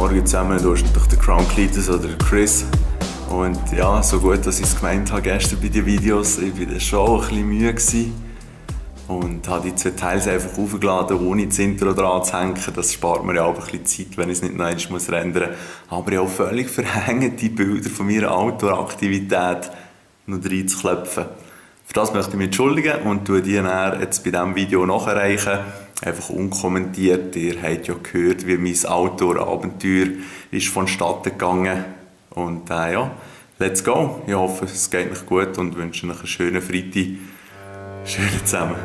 Morgen zusammen, du bist durch den Crown Cletus oder Chris. Und ja, so gut, dass ich es gemeint habe gestern bei den Videos, ich war schon ein bisschen müde gewesen. Und habe die 2 Teils einfach aufgeladen, ohne das Intro dran zu hängen. Das spart mir ja auch ein bisschen Zeit, wenn ich es nicht noch einmal rendern muss. Aber ich habe auch völlig verhängte Bilder von meiner Outdoor-Aktivität noch reinzuklopfen. Für das möchte ich mich entschuldigen und tue die dann jetzt bei diesem Video nachreichen. Einfach unkommentiert. Ihr habt ja gehört, wie mein Outdoor-Abenteuer ist vonstatten gegangen. Und ja, let's go. Ich hoffe, es geht euch gut und wünsche euch einen schönen Freitag. Schön zusammen.